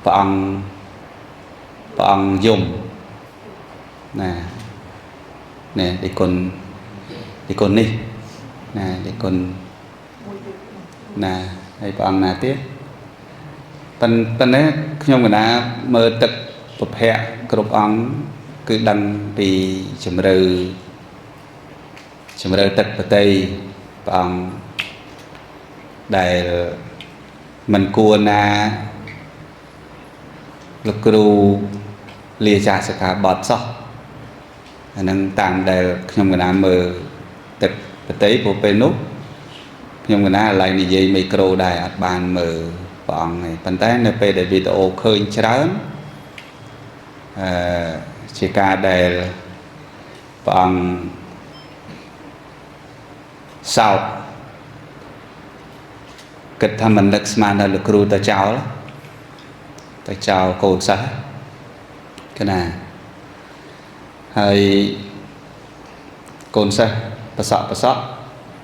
ព្រះអង្គព្រះអង្គយំណានេះដេគុណដេគុណនេះណាដេគុណណាហើយព្រះអង្គណាទៀតប៉ុន្តែខ្ញុំកណាមើលទឹកពភៈគ្រប់អង្គគឺដឹងពីជំរឿជំរឿទឹកបតីព្រះអង្គដែលមិនគួរណាលោកគ្រូលាចាសិក្ខាបទសោះអានឹងតាមដែលខ្ញុំកណាមើលទឹកបតីព្រោះពេលនោះខ្ញុំកណាឡៃនិយាយមីក្រូដែរអត់បានមើលព្រះអង្គទេប៉ុន្តែនៅពេលដែលវីដេអូឃើញច្រើនអឺជាការដែលព្រះអង្គសោកគិតថាមិននឹកស្មានដល់លោកគ្រូទៅចោលកូនសិស្សកណាហើយកូនសិស្សប្រសក់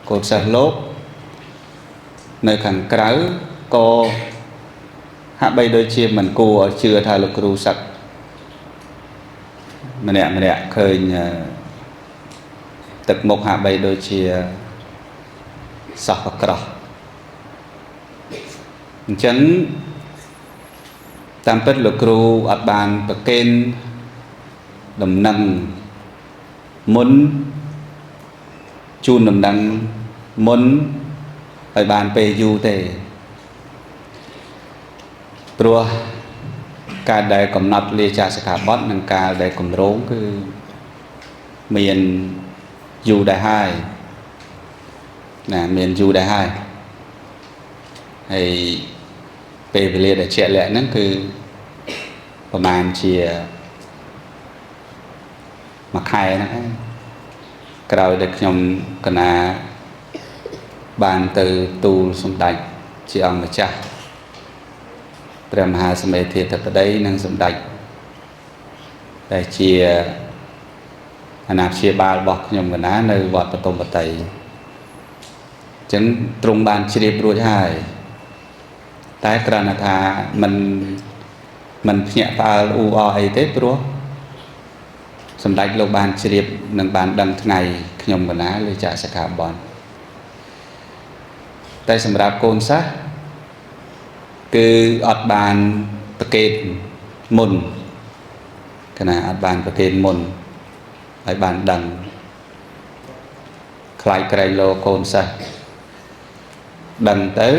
កូនសិស្សលោកនៅខាងក្រៅក៏ហាក់បីដូចជាមិនគួរឲ្យជឿថាលោកគ្រូសឹកម្នាក់ម្នាក់ឃើញទឹកមុខហាក់បីដូចជាសោះកក្រោះអញ្ចឹងតាមពិតលោកគ្រូអត់បានប្រគេនដំណឹងមុនជូនដំណឹងមុនឲ្យបានពេលយូរទេព្រោះការដែលកំណត់លាចាសិក្ខាបទនិងការដែលគម្រោងគឺមានយូរដែរហើយណាមានយូរដែរហើយហើយពេលវេលាដែលជាក់លាក់ហ្នឹងគឺប្រហែលជាមួយខែហ្នឹងឯងក្រោយដែលខ្ញុំកណាបានទៅទូលសម្ដេចជាអង្គម្ចាស់ព្រះមហាសមេធាធិបតីនិងសម្ដេចដែលជាអាណាព្យាបាលរបស់ខ្ញុំកណានៅវត្តបទុមវតីអញ្ចឹងទ្រង់បានជ្រាបរួចហើយតែគ្រាន់តែថាមិនភ្ញាក់ផ្អើលអ៊ូអរអីទេព្រោះសម្ដេចលោកបានជ្រាបនិងបានដឹងថ្ងៃខ្ញុំកណាលើចាកសិក្ខាបទតែសម្រាប់កូនសិស្សគឺអត់បានប្រកេតមុនកណាអត់បានប្រកេតមុនឲ្យបានដឹងខ្លាចក្រែងលោកូនសិស្សដឹងទៅ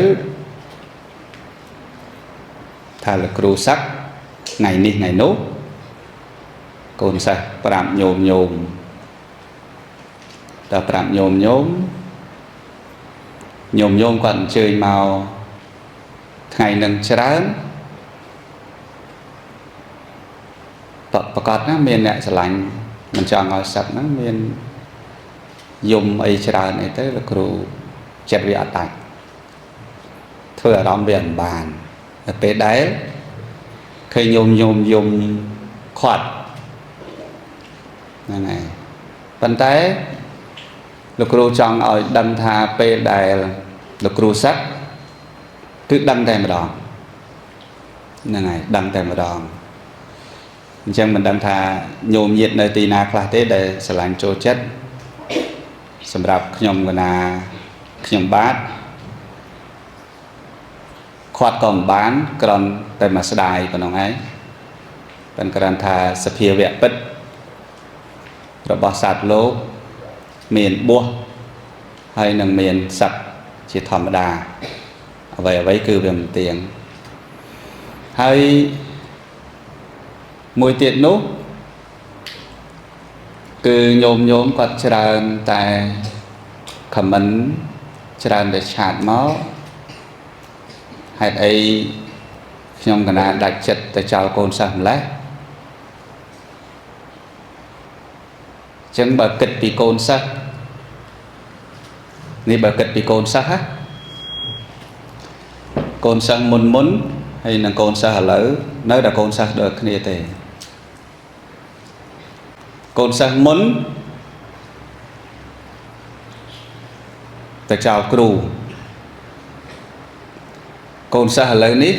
ថាលោកគ្រូសឹកថ្ងៃនេះថ្ងៃនោះកូនសិស្សប្រាប់ញោមញោមតើប្រាប់ញោមញោមញោមញោមគាត់អញ្ជើញមកថ្ងៃនឹងច្រើនប្រកាសណាមានអ្នកស្រឡាញ់មិនចង់ឲ្យសឹកហ្នឹងមានយំអីច្រើនអីទៅលោកគ្រូចិត្តវាអត់ដាច់ធ្វើអារម្មណ៍វាមិនបានតែពេលដែលឃើញញោមញោមយំខាត់ហ្នឹងហើយប៉ុន្តែលោកគ្រូចង់ឲ្យដឹងថាពេលដែលលោកគ្រូសឹកគឺដឹងតែម្ដងហ្នឹងហើយដឹងតែម្ដងអញ្ចឹងមិនដឹងថាញោមញាតនៅទីណាខ្លះទេដែលស្រឡាញ់ចូលចិត្តសម្រាប់ខ្ញុំកណាខ្ញុំបាទខាត់ក៏មិនបានគ្រាន់តែមកស្ដាយប៉ុណ្ណឹងឯងប៉ុន្តែគ្រាន់ថាសភាវៈពិតរបស់សត្វលោកមានបួសហើយនឹងមានសឹកជាធម្មតាអ្វីអ្វីគឺវាមិនទៀងហើយមួយទៀតនោះគឺញោមញោមគាត់ច្រើនតែខមមិនច្រើនតែឆាតមកហេតុអីខ្ញុំកណាដាច់ចិត្តទៅចោលកូនសិស្សម្លេះអញ្ចឹងបើគិតពីកូនសិស្សនេះបើគិតពីកូនសិស្សណាកូនសិស្សមុនមុនហើយនឹងកូនសិស្សឥឡូវនៅតែកូនសិស្សដូចគ្នាទេកូនសិស្សមុនទៅចោលគ្រូកូនសិស្សឥឡូវនេះ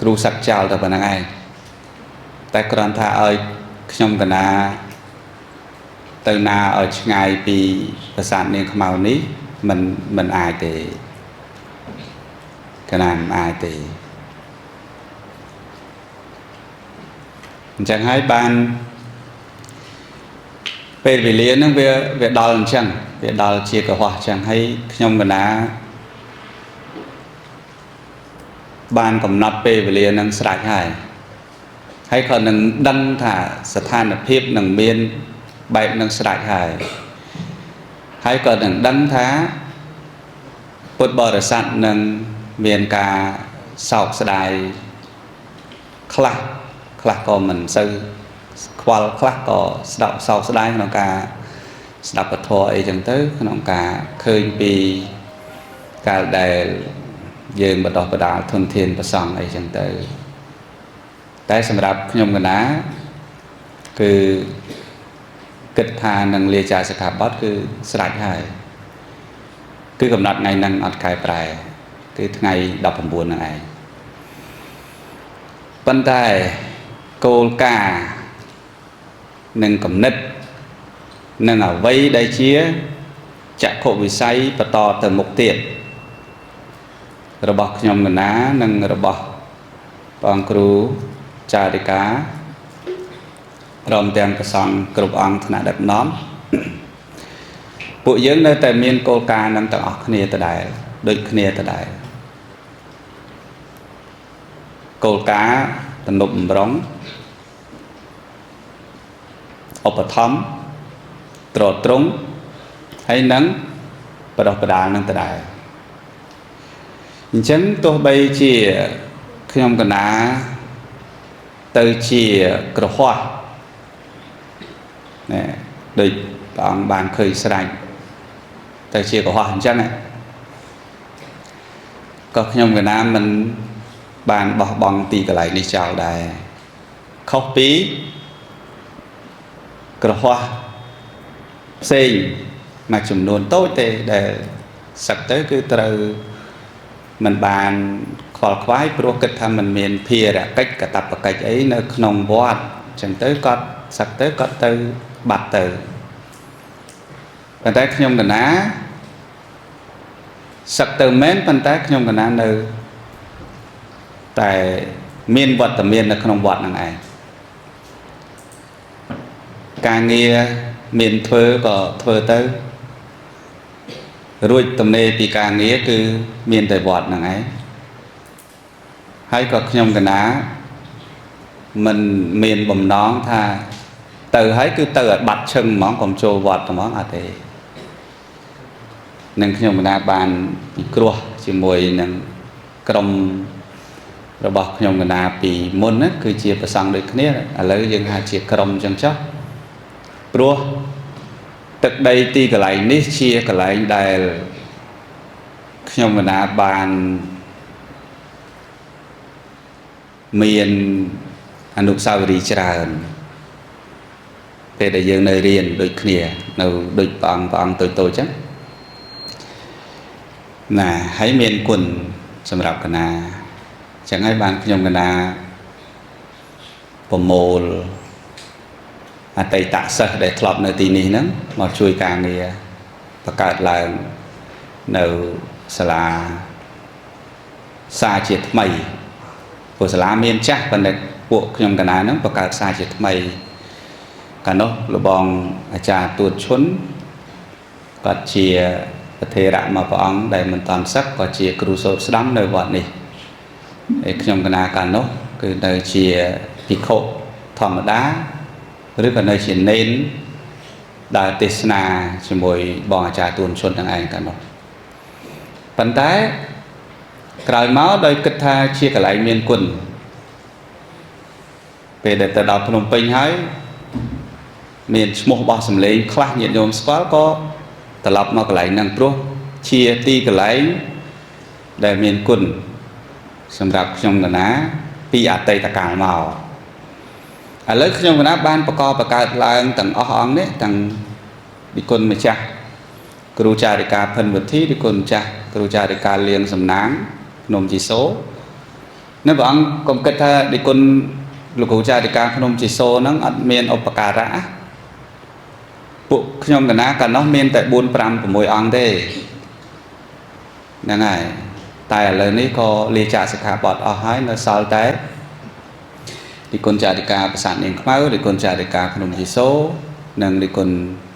គ្រូសឹកចោលទៅប៉ុណ្្នឹងឯងតែគ្រាន់ថាឲ្យខ្ញុំកណាទៅណាឲ្យឆ្ងាយពីប្រាសាទនាងខ្មៅនេះមិនអាចទេកណាមិនអាចទេអញ្ចឹងហើយបានពេលវេលាហ្នឹងវាដល់អញ្ចឹងវាដល់ជាកុហកអញ្ចឹងហើយខ្ញុំកណាបានកំណត់ពេលវេលាហ្នឹងស្រេចហើយហើយក៏នឹងដឹងថាស្ថានភាពនឹងមានបែបនឹងស្រេចហើយហើយក៏នឹងដឹងថាពុទ្ធបរិស័ទនឹងមានការសោកស្ដាយខ្លះខ្លះក៏មិនសូវខ្វល់ខ្លះក៏ស្ដាប់សោកស្ដាយក្នុងការស្ដាប់ពធអីចឹងទៅក្នុងការឃើញពីកាលដែលយើងបណ្ដោះបណ្ដាលធនធានប្រសង់អីចឹងទៅតែសម្រាប់ខ្ញុំកណាគឺគិតថានឹងលាចាសិក្ខាបទគឺស្រេចហើយគឺកំណត់ថ្ងៃហ្នឹងអត់កែប្រែគឺថ្ងៃ19ហ្នឹងឯងប៉ុន្តែគោលការណ៍និងគំនិតនិងអ្វីដែលជាចក្ខុវិស័យបន្តទៅមុខទៀតរបស់ខ្ញុំកណានិងរបស់ព្រះអង្គគ្រូចារិកាព្រមទាំងព្រះសង្ឃគ្រប់អង្គថ្នាក់ដឹកនាំពួកយើងនៅតែមានគោលការណ៍នឹងទាំងអស់គ្នាដដែលដូចគ្នាដដែលគោលការណ៍ទំនប់បំរុងឧបត្ថម្ភទ្រទ្រង់ហើយនឹងបដិបដាលនឹងដដែលអញ្ចឹងទោះបីជាខ្ញុំកណាទៅជាក្រហោះណែដូចព្រះអង្គបានឃើញស្រេចទៅជាក្រហោះអញ្ចឹងក៏ខ្ញុំកណាមិនបានបោះបង់ទីកន្លែងនេះចោលដែរខុសពីក្រហោះផ្សេងមួយចំនួនតូចទេដែលសឹកទៅគឺត្រូវមិនបានខ្វល់ខ្វាយព្រោះគិតថាមិនមានភារកិច្ចកតបកិច្ចអីនៅក្នុងវត្តអញ្ចឹងទៅគាត់សឹកទៅគាត់ទៅបាត់ទៅប៉ុន្តែខ្ញុំកណាសឹកទៅមែនប៉ុន្តែខ្ញុំកណានៅតែមានវត្តមាននៅក្នុងវត្តហ្នឹងឯងការងារមានធ្វើក៏ធ្វើទៅរួចទំនេរពីការងារគឺមានតែវត្តហ្នឹងឯងហើយក៏ខ្ញុំកណាមិនមានបំណងថាទៅហើយគឺទៅឲ្យបាត់ឈឹងហ្មងកុំចូលវត្តហ្មងអត់ទេនឹងខ្ញុំកណាបានពិគ្រោះជាមួយនឹងក្រុមរបស់ខ្ញុំកណាពីមុនណាគឺជាប្រសង់ដូចគ្នាឥឡូវយើងហៅជាក្រុមអញ្ចឹងចុះព្រោះទឹកដីទីកន្លែងនេះជាកន្លែងដែលខ្ញុំកណាបានមានអនុស្សាវរីយ៍ច្រើនពេលដែលយើងនៅរៀនដូចគ្នានៅដូចព្រះអង្គតូចៗចឹងណាហើយមានគុណសម្រាប់កណាចឹងហើយបានខ្ញុំកណាប្រមូលអតីតសិស្សដែលធ្លាប់នៅទីនេះហ្នឹងមកជួយការងារបង្កើតឡើងនៅសាលាសាជាថ្មីព្រោះសាលាមានចាស់ប៉ុន្តែពួកខ្ញុំកណាហ្នឹងបង្កើតសាជាថ្មីកាលនោះលបងអាចារ្យទួតឈុនគាត់ជាប្រធេរៈមកព្រះអង្គដែលមិនតាន់សឹកក៏ជាគ្រូសូត្រស្ដាំនៅវត្តនេះហើយខ្ញុំកណាកាលនោះគឺនៅជាភិក្ខុធម្មតាឬក៏នៅជានេនដើរទេសនាជាមួយបងអាចារ្យទួនឈុនទាំងឯងកាលនោះប៉ុន្តែក្រោយមកដោយគិតថាជាកន្លែងមានគុណពេលដែលទៅដល់ភ្នំពេញហើយមានឈ្មោះរបស់សម្លេងខ្លះញាតិញោមស្គាល់ក៏ត្រឡប់មកកន្លែងហ្នឹងព្រោះជាទីកន្លែងដែលមានគុណសម្រាប់ខ្ញុំកណាពីអតីតកាលមកឥឡូវខ្ញុំកណាបានបកបកើតឡើងទាំងអស់អង្គនេះទាំងវិគុណម្ចាស់គ្រូចារិកាភិនវុធីវិគុណម្ចាស់គ្រូចារិកាលៀងសំណាងភ្នំជីសូ នៅព្រះអង្គកុំគិតថាដេគុណលោកគ្រូចារិកាភ្នំជីសូហ្នឹងអត់មានឧបការៈពួកខ្ញុំកណាកាលនោះមានតែ4 5 6អង្គទេហ្នឹងហើយតែឥឡូវនេះក៏លាចាកសិក្ខាបទអស់ហើយនៅសល់តែដេគុណចារិកាប្រាសាទនាងខ្មៅដេគុណចារិកាភ្នំជីសូនិងដេគុណ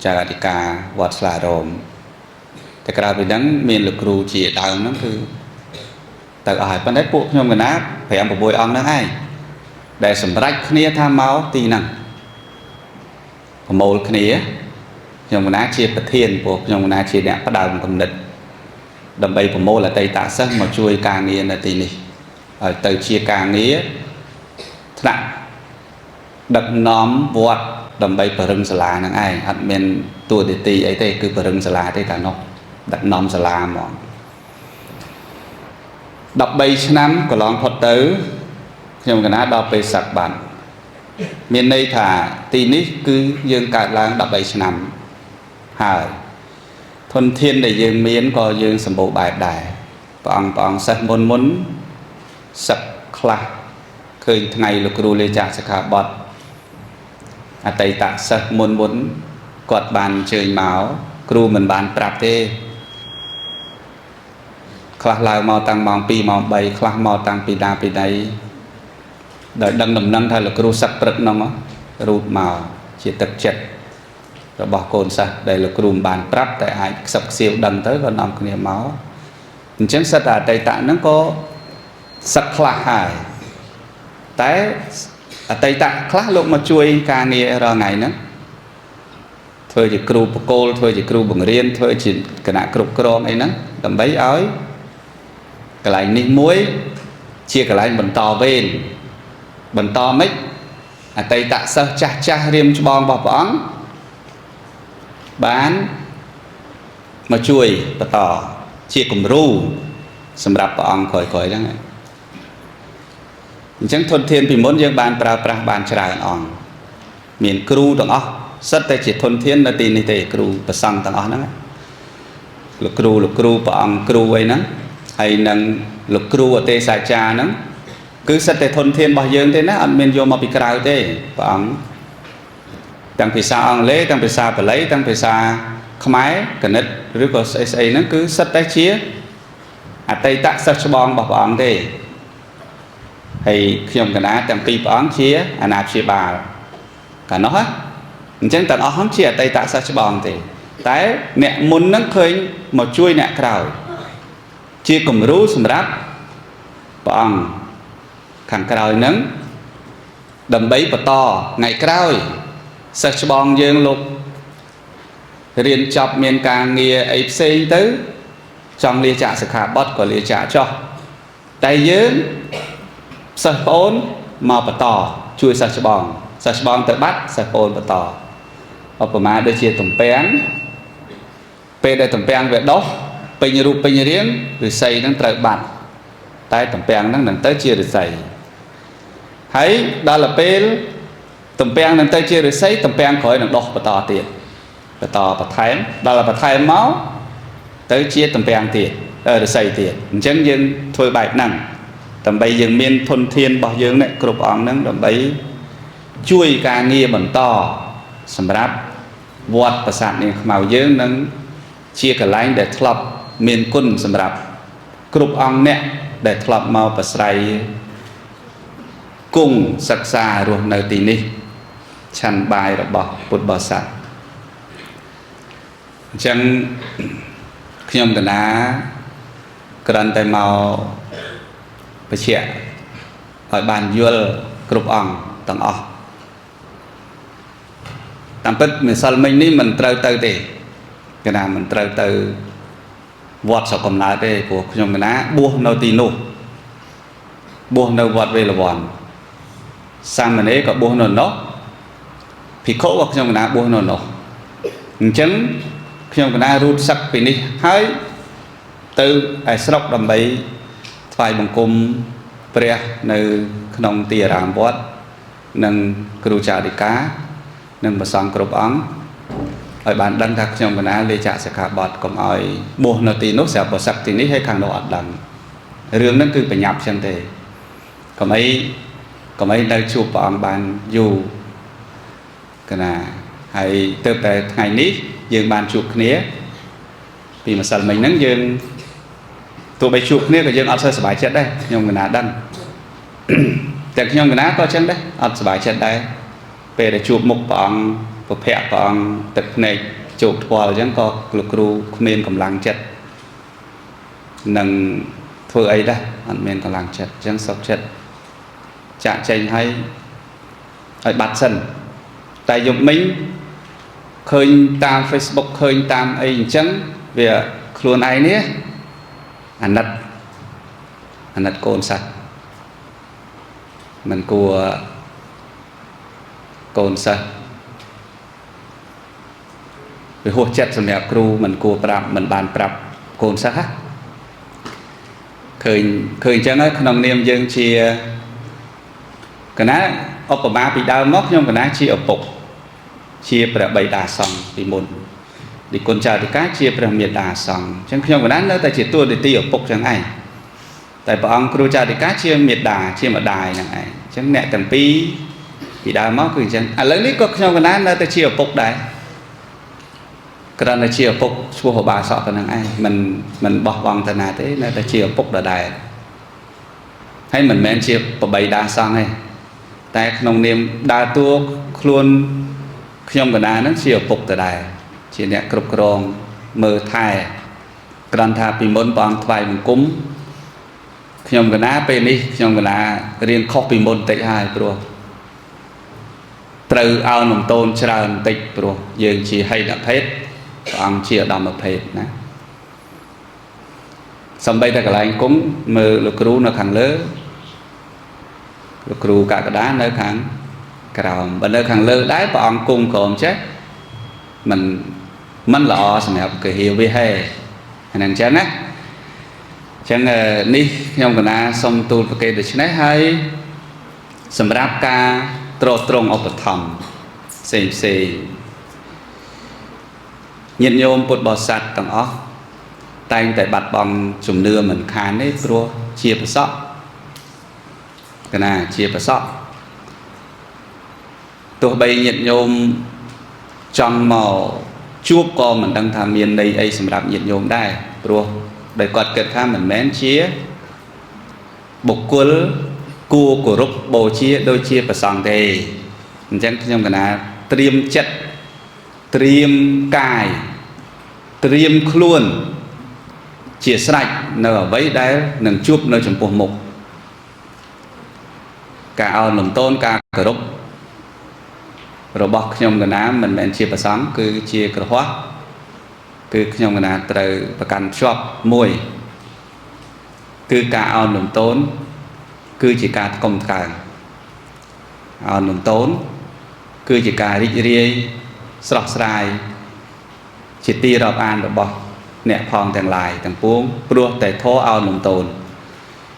ចារិកាវត្តស្លារោមតែក្រៅពីហ្នឹងមានលោកគ្រូជាដើមហ្នឹងគឺទៅអស់ហើយប៉ុន្តែពួកខ្ញុំកណា5 6អង្គហ្នឹងឯងដែលសម្រេចគ្នាថាមកទីហ្នឹងប្រមូលគ្នាខ្ញុំកណាជាប្រធានពួកខ្ញុំកណាជាអ្នកផ្ដើមគំនិតដើម្បីប្រមូលអតីតសិស្សមកជួយការងារនៅទីនេះឲ្យទៅជាការងារថ្នាក់ដឹកនាំវត្តដើម្បីបរិងសាលាហ្នឹងឯងអត់មានតួនាទីអីទេគឺបរិងសាលាទេកាលនោះដឹកនាំសាលាហ្មង13ឆ្នាំកន្លងផុតទៅខ្ញុំកណាដល់ពេលសឹកបានមានន័យថាទីនេះគឺយើងកើតឡើង13ឆ្នាំហើយធនធានដែលយើងមានក៏យើងសម្បូរបែបដែរព្រះអង្គសិស្សមុនសឹកខ្លះឃើញថ្ងៃលោកគ្រូលាចាកសិក្ខាបទអតីតសិស្សមុនគាត់បានអញ្ជើញមកគ្រូមិនបានប្រាប់ទេខ្លះឡើងមកតាំងម៉ោង2ម៉ោង3ខ្លះមកតាំងពីណាពីណីដោយដឹងដំណឹងថាលោកគ្រូសឹកព្រឹកហ្នឹងរូតមកជាទឹកចិត្តរបស់កូនសិស្សដែលលោកគ្រូមិនបានប្រាប់តែអាចខ្សឹបខ្សៀវដឹងទៅក៏នាំគ្នាមកអញ្ចឹងសិទ្ធិអតីតហ្នឹងក៏សឹកខ្លះហើយតែអតីតខ្លះលោកមកជួយការងាររាល់ថ្ងៃហ្នឹងធ្វើជាគ្រូបកគលធ្វើជាគ្រូបង្រៀនធ្វើជាគណៈគ្រប់គ្រងអីហ្នឹងដើម្បីឲ្យកន្លែងនេះមួយជាកន្លែងបន្តវេនបន្តម៉េចអតីតសិស្សចាស់ចាស់រៀមច្បងរបស់ព្រះអង្គបានមកជួយបន្តជាគំរូសម្រាប់ព្រះអង្គក្រោយៗហ្នឹងអញ្ចឹងធនធានពីមុនយើងបានប្រើប្រាស់បានច្រើនអង្គមានគ្រូទាំងអស់សិតតែជាធនធាននៅទីនេះទេគ្រូប្រសង់ទាំងអស់ហ្នឹងលោកគ្រូព្រះអង្គគ្រូអីហ្នឹងហើយនឹងលោកគ្រូអទេសាចារ្យហ្នឹងគឺសិតតែធនធានរបស់យើងទេណាអត់មានយកមកពីក្រៅទេព្រះអង្គទាំងភាសាអង់គ្លេសទាំងភាសាបាលីទាំងភាសាខ្មែរគណិតឬក៏ស្អីស្អីហ្នឹងគឺសិតតែជាអតីតសិស្សច្បងរបស់ព្រះអង្គទេហើយខ្ញុំកណាទាំងពីរព្រះអង្គជាអាណាព្យាបាលកាលនោះណាអញ្ចឹងទាំងអស់ហ្នឹងជាអតីតសិស្សច្បងទេតែអ្នកមុនហ្នឹងឃើញមកជួយអ្នកក្រោយជាគំរូសម្រាប់ព្រះអង្គខាងក្រោយហ្នឹងដើម្បីបន្តថ្ងៃក្រោយសិស្សច្បងយើងលោករៀនចប់មានការងារអីផ្សេងទៅចង់លាចាកសិក្ខាបទក៏លាចាកចុះតែយើងសិស្សប្អូនមកបន្តជួយសិស្សច្បងសិស្សច្បងទៅបាត់សិស្សប្អូនបន្តឧបមាដូចជាទំពាំងពេលដែលទំពាំងវាដុះពេញរូបពេញរាងឫស្សីហ្នឹងត្រូវបាត់តែទំពាំងហ្នឹងនឹងទៅជាឫស្សីហើយដល់ពេលទំពាំងនឹងទៅជាឫស្សីទំពាំងក្រោយនឹងដុះបន្តទៀតបន្តបន្ថែមដល់បន្ថែមមកទៅជាទំពាំងទៀតឫស្សីទៀតអញ្ចឹងយើងធ្វើបែបហ្នឹងដើម្បីយើងមានធនធានរបស់យើងនេះគ្រប់អង្គហ្នឹងដើម្បីជួយការងារបន្តសម្រាប់វត្តប្រាសាទនាងខ្មៅយើងនឹងជាកន្លែងដែលធ្លាប់មានគុណសម្រាប់គ្រប់អង្គអ្នកដែលធ្លាប់មកប្រស្រ័យគង់សិក្សារស់នៅទីនេះឆាន់បាយរបស់ពុទ្ធបរិស័ទអញ្ចឹងខ្ញុំកណាគ្រាន់តែមកបញ្ជាក់ឲ្យបានយល់គ្រប់អង្គទាំងអស់តាមពិតម្សិលមិញនេះមិនត្រូវទៅទេកណាមិនត្រូវទៅវត្តស្រុកកំណើតទេព្រោះខ្ញុំកណាបួសនៅទីនោះបួសនៅវត្តវេលវ័នសាមណេរក៏បួសនៅនោះភិក្ខុក៏ខ្ញុំកណាបួសនៅនោះអញ្ចឹងខ្ញុំកណារូតសឹកពីនេះហើយទៅឯស្រុកដើម្បីថ្វាយបង្គំព្រះនៅក្នុងទីអារាមវត្តនិងគ្រូចារិកានិងព្រះសង្ឃគ្រប់អង្គឲ្យបានដឹងថាខ្ញុំកណាលាចាកសិក្ខាបទកុំឲ្យបួសនៅទីនោះស្រាប់បើសឹកទីនេះហើយខាងនោះអត់ដឹងរឿងហ្នឹងគឺបញ្ញាប់ចឹងទេ កុំអីកុំអីនៅជួបព្រះអង្គបានយូរកណាហើយទៅតែថ្ងៃនេះយើងបានជួបគ្នាពីម្សិលមិញហ្នឹងយើងទោះបីជួបគ្នាក៏យើងអត់សូវសប្បាយចិត្តដែរខ្ញុំកណាដឹងតែខ្ញុំកណាក៏ចឹងដែរអត់សប្បាយចិត្តដែរពេលដែលជួបមុខព្រះអង្គពភៈព្រះអង្គទឹកភ្នែកជោគថ្ពាល់អញ្ចឹងក៏លោកគ្រូគ្មានកម្លាំងចិត្តនឹងធ្វើអីដែរអត់មានកម្លាំងចិត្តអញ្ចឹងសុខចិត្តចាក់ចេញឲ្យបាត់សិនតែយប់មិញឃើញតាម Facebook ឃើញតាមអីអញ្ចឹងវាខ្លួនឯងនេះអាណិតអាណិតកូនសិស្សមិនគួរកូនសិស្សវាហួសចិត្តសម្រាប់គ្រូមិនគួរប្រាប់មិនបានប្រាប់កូនសិស្សណាឃើញឃើញអញ្ចឹងហើយក្នុងនាមយើងជាកណាឧបមាពីដើមមកខ្ញុំកណាជាឪពុកជាព្រះបិតាសង្ឃពីមុនឌីគុណចារិកាជាព្រះមេតាសង្ឃអញ្ចឹងខ្ញុំកណានៅតែជាតួនាទីឪពុកចឹងឯងតែព្រះអង្គគ្រូចារិកាជាមេតាជាម្ដាយហ្នឹងឯងអញ្ចឹងអ្នកទាំងពីរពីដើមមកគឺអញ្ចឹងឥឡូវនេះក៏ខ្ញុំកណានៅតែជាឪពុកដែរគ្រាន់តែជាឪពុកឈ្មោះឧបាសកប៉ុណ្្នឹងឯងមិនបោះបង់ទៅណាទេនៅតែជាឪពុកដដែលហើយមិនមែនជាបបិតាសង្ឃទេតែក្នុងនាមដើរតួខ្លួនខ្ញុំកណាហ្នឹងជាឪពុកដដែលជាអ្នកគ្រប់គ្រងមើលថែគ្រាន់ថាពីមុនព្រះអង្គថ្វាយបង្គំខ្ញុំកណាពេលនេះខ្ញុំកណារៀនខុសពីមុនតិចហើយព្រោះត្រូវអោនលំទោនច្រើនតិចព្រោះយើងជាហិនភេទព្រះអង្គជាឧត្តមភេទណាសំបីតែកន្លែងគុំមើលលោកគ្រូនៅខាងលើលោកគ្រូកកដានៅខាងក្រោមបើនៅខាងលើដែរព្រះអង្គគង់ក្រោមចេះមិនល្អសម្រាប់កហិវិហេហ្នឹងអញ្ចឹងណាអញ្ចឹងនេះខ្ញុំកណាសូមទូលប្រកេតដូច្នេះហើយសម្រាប់ការទ្រទ្រង់ឧបត្ថម្ភផ្សេងផ្សេងញាតិញោមពុទ្ធបរិស័ទទាំងអស់តែងតែបាត់បង់ជំនឿមិនខានទេព្រោះជាប្រសក់កណាជាប្រសក់ទោះបីញាតិញោមចង់មកជួបក៏មិនដឹងថាមានន័យអីសម្រាប់ញាតិញោមដែរព្រោះដោយគាត់គិតថាមិនមែនជាបុគ្គលគួរគោរពបូជាដូចជាប្រសង់ទេអញ្ចឹងខ្ញុំកណាត្រៀមចិត្តត្រៀមកាយត្រៀមខ្លួនជាស្រេចនៅអ្វីដែលនឹងជួបនៅចំពោះមុខការអោនលំទោនការគោរពរបស់ខ្ញុំកណាមិនមែនជាប្រសង់គឺជាក្រហោះគឺខ្ញុំកណាត្រូវប្រកាន់ភ្ជាប់មួយគឺការអោនលំទោនគឺជាការថ្កុំថ្កើងអោនលំទោនគឺជាការរីករាយស្រស់ស្រាយជាទីរាប់អានរបស់អ្នកផងទាំងឡាយទាំងពួងព្រោះតែធម៌អោនលំទោន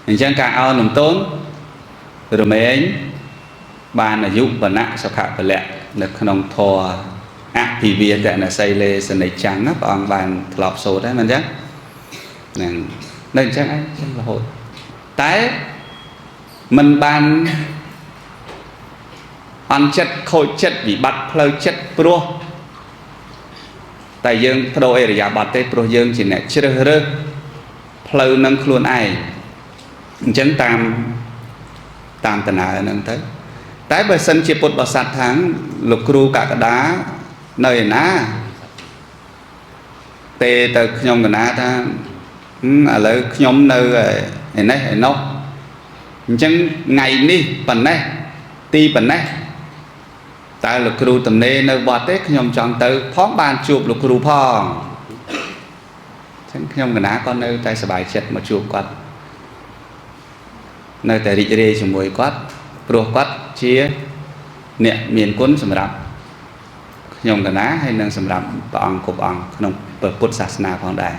អញ្ចឹងការអោនលំទោនរមែងបានអាយុវណ្ណៈសុខៈពលៈនៅក្នុងធម៌អភិវាទនសីលេសនិច្ចំណាព្រះអង្គបានធ្លាប់សូត្រដែរមិនអញ្ចឹងហ្នឹងនៅអញ្ចឹងឯងអញ្ចឹងរហូតតែមិនបានអន់ចិត្តខូចចិត្តវិបត្តិផ្លូវចិត្តព្រោះតែយើងបដូរអរិយាប័ត្រទេព្រោះយើងជាអ្នកជ្រើសរើសផ្លូវនឹងខ្លួនឯងអញ្ចឹងតាមដំណើរហ្នឹងទៅតែបើសិនជាពុទ្ធបរិស័ទថាងលោកគ្រូកកដានៅឯណាទេទៅខ្ញុំកណាថាឥឡូវខ្ញុំនៅឯនេះឯនោះអញ្ចឹងថ្ងៃនេះប៉ុណ្ណេះទីប៉ុណ្ណេះតើលោកគ្រូទំនេរនៅវត្តទេខ្ញុំចង់ទៅផងបានជួបលោកគ្រូផងអញ្ចឹងខ្ញុំកណាក៏នៅតែសប្បាយចិត្តមកជួបគាត់នៅតែរីករាយជាមួយគាត់ព្រោះគាត់ជាអ្នកមានគុណសម្រាប់ខ្ញុំកណាហើយនិងសម្រាប់ព្រះអង្គគ្រប់អង្គក្នុងពុទ្ធសាសនាផងដែរ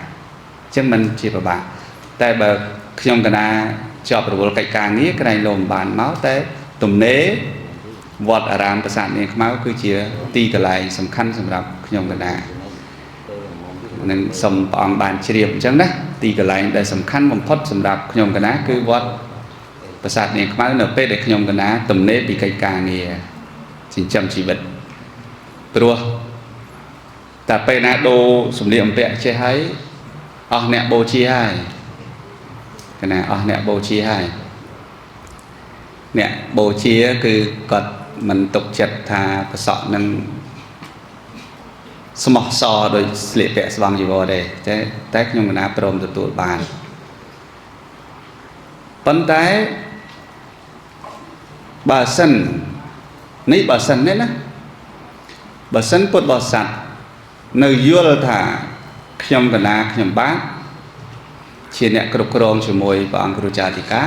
អញ្ចឹងមិនជាពិបាកតែបើខ្ញុំកណាជាប់រវល់កិច្ចការងារក្រែងលោមបានមកតែទំនេរវត្តអារាមប្រាសាទនាងខ្មៅគឺជាទីកន្លែងសំខាន់សម្រាប់ខ្ញុំកណានឹងសូមព្រះអង្គបានជ្រាបអញ្ចឹងណាទីកន្លែងដែលសំខាន់បំផុតសម្រាប់ខ្ញុំកណាគឺវត្ត ប្រាសាទនាងខ្មៅនៅពេលដែលខ្ញុំកណាទំនេរពីកិច្ចការងារចិញ្ចឹមជីវិតព្រោះតែពេលណាដូរសម្លៀកបំពាក់ចេះហើយអស់អ្នកបូជាហើយកណាអស់អ្នកបូជាហើយអ្នកបូជាគឺគាត់មិនទុកចិត្តថាប្រសក់នឹងស្មោះសរដោយស្លៀកពាក់ស្បង់ជីវរទេតែខ្ញុំកណាព្រមទទួលបានប៉ុន្តែបើសិននេះបើសិននេះណាបើសិនពុទ្ធបរិស័ទនៅយល់ថាខ្ញុំកណាខ្ញុំបាទជាអ្នកគ្រប់គ្រងជាមួយព្រះអង្គគ្រូចារិកា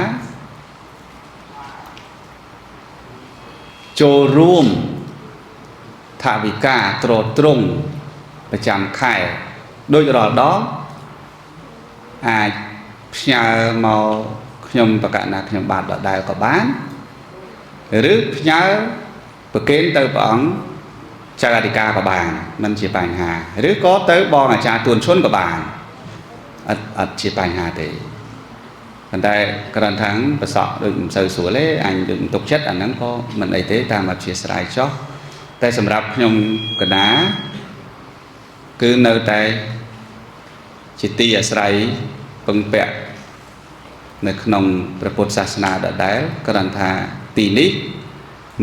ចូលរួមថវិកាទ្រទ្រង់ប្រចាំខែដូចរាល់ដងអាចផ្ញើមកខ្ញុំបកណាខ្ញុំបាទដដែលក៏បានឬផ្ញើប្រគេនទៅព្រះអង្គចារិកាក៏បានមិនជាបញ្ហាឬក៏ទៅបងអាចារ្យទួនឈុនក៏បានអត់ជាបញ្ហាទេប៉ុន្តែគ្រាន់ថាប្រសក់ដូចមិនសូវស្រួលទេអញដូចមិនទុកចិត្តអាហ្នឹងក៏មិនអីទេតាមអធិស្ឋានចោះតែសម្រាប់ខ្ញុំកណាគឺនៅតែជាទីអាស្រ័យពឹងពាក់នៅក្នុងព្រះពុទ្ធសាសនាដដែលគ្រាន់ថាទីនេះ